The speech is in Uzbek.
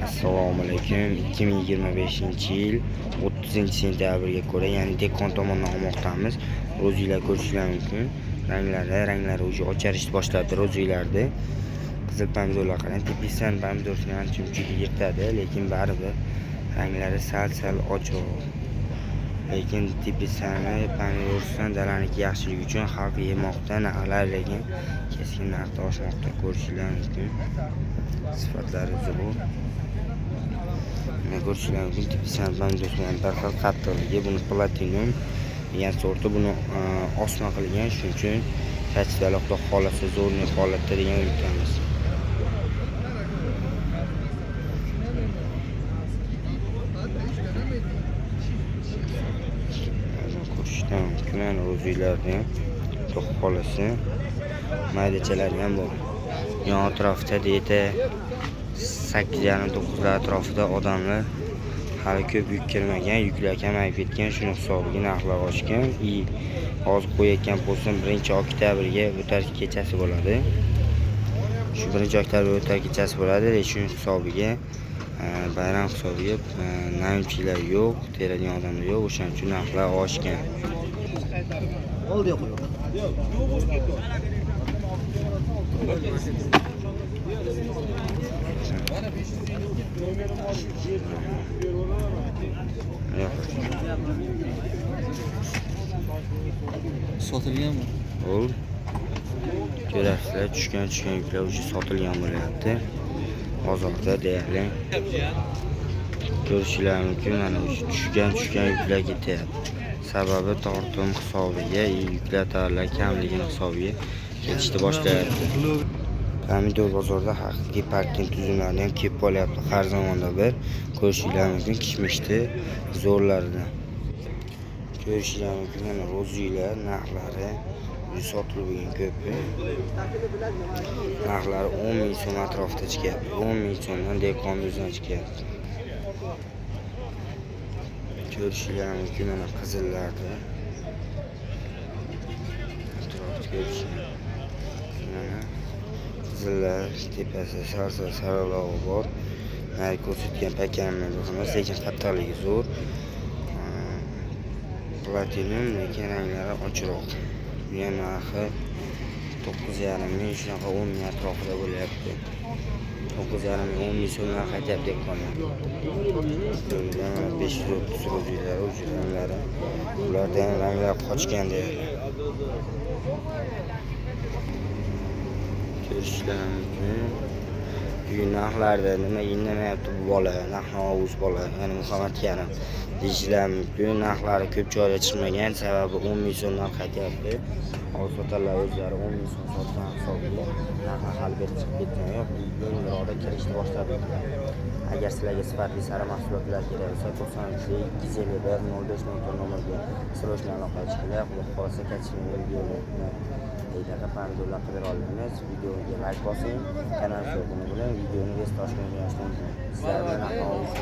Assalomu alaykum. 2025-yil 30-sentyabrga ko'ra, ya'ni dehqon tomondan olmoqdamiz. Ro'ziylar ko'rishinglar mumkin. Ranglari уже ocharishni boshladi ro'ziylarda. Qizil pomidorlar qarang, tepisan pomidorsini ancha muncha yirtadi, lekin baribir ranglari sal-sal ochiq. Lekin tepisani pomidorsidan dalaniki yaxshiligi uchun xalq yemoqda, narxlar lekin keskin narxda oshmoqda, ko'rishinglar mumkin. Sifatlari zo'r. Mana ko'rishinglar mumkin, tepisan pomidor bilan bir xil qattiqligi, buni platinum degan sorti, buni osma qilgan, shuning uchun kachitali xudo xohlasa zo'rni holatda degan umiddamiz. Ko'rishdan mumkin, mana o'zinglarni ham xudo xohlasa maydachalari ham bor. Yon atrofda deydi 8,5-9 atrofida odamlar hali ko'p yuk kirmagan, yuklar kamayib ketgan, shuni hisobiga narxlar oshgan. Hozir qo'yayotgan postim 1-oktyabrga o'tar kechasi bo'ladi. Shu 1-oktyabrga o'tar kechasi bo'ladi, shuning hisobiga bayram hisobiga naimchilar yo'q, teradigan odamlar yo'q, o'shaning uchun narxlar oshgan. Oldi yo'q. Yo'q. Sotilganmi? Ol. Ko'rasizlar, tushgan yuklar уже sotilgan bo'lyapti. Bozorda deyarli. Ko'rishinglar mumkin, mana o'sha tushgan yuklar ketyapti. Sababi tortim hisobiga, yuklar tovarlar kamligini hisobiga ketishni boshlayapti. Pomidor bozorida haqiqiy parking tuzumlari ham kelib qolyapti. Har zamonda bir ko'rishinglar mumkin kishmishni zo'rlaridan. Ko'rishinglar mumkin, mana ro'ziylar narxlari sotilgan ko'pi. Narxlari 10 ming so'm atrofida chiqyapti. 10 ming so'mdan dehqon o'zidan chiqyapti. Ko'rishinglar mumkin mana qizillarni. Atrofda ko'rishinglar. Mana qizillar tepasi sal-sal saralog'i bor. Nari ko'rsatgan pakamni emas, lekin qattiqligi zo'r. Platinum, lekin ranglari ochiqroq. Bu ham narxi 9,5 ming, shunaqa 10 ming atrofida bo'lyapti. 9,5 ming, 10 ming so'm narx aytyapti dehqonlar. Mana 530 ro'zilari, o'sha ranglari. Ularda ham ranglar qochgan deyarli. Ko'rishlar mumkin. Bugun narxlarda nima indamayapti bu bola, narxni bola, ya'ni Muhammad Karim deyishlar mumkin. Narxlari ko'p joyda chiqmagan, sababi 10 ming so'm narx aytyapti. Hozir sotarlar o'zlari 10 ming so'm sotgan hisobiga narxlar hali beri chiqib ketgani yo'q. Endiroqda kirishni boshladi. Agar sizlarga sifatli sara mahsulotlar kerak bo'lsa, 93 251 05 04 nomerga srochni aloqaga chiqinglar. Xudo xohlasa kachini belgilaydi. Pomidorlar qidira olamiz. Videoga like bosing, kanalga obuna bo'ling, videoni Vest Toshkentga yoshdan. Sizlar bilan Ahmoq.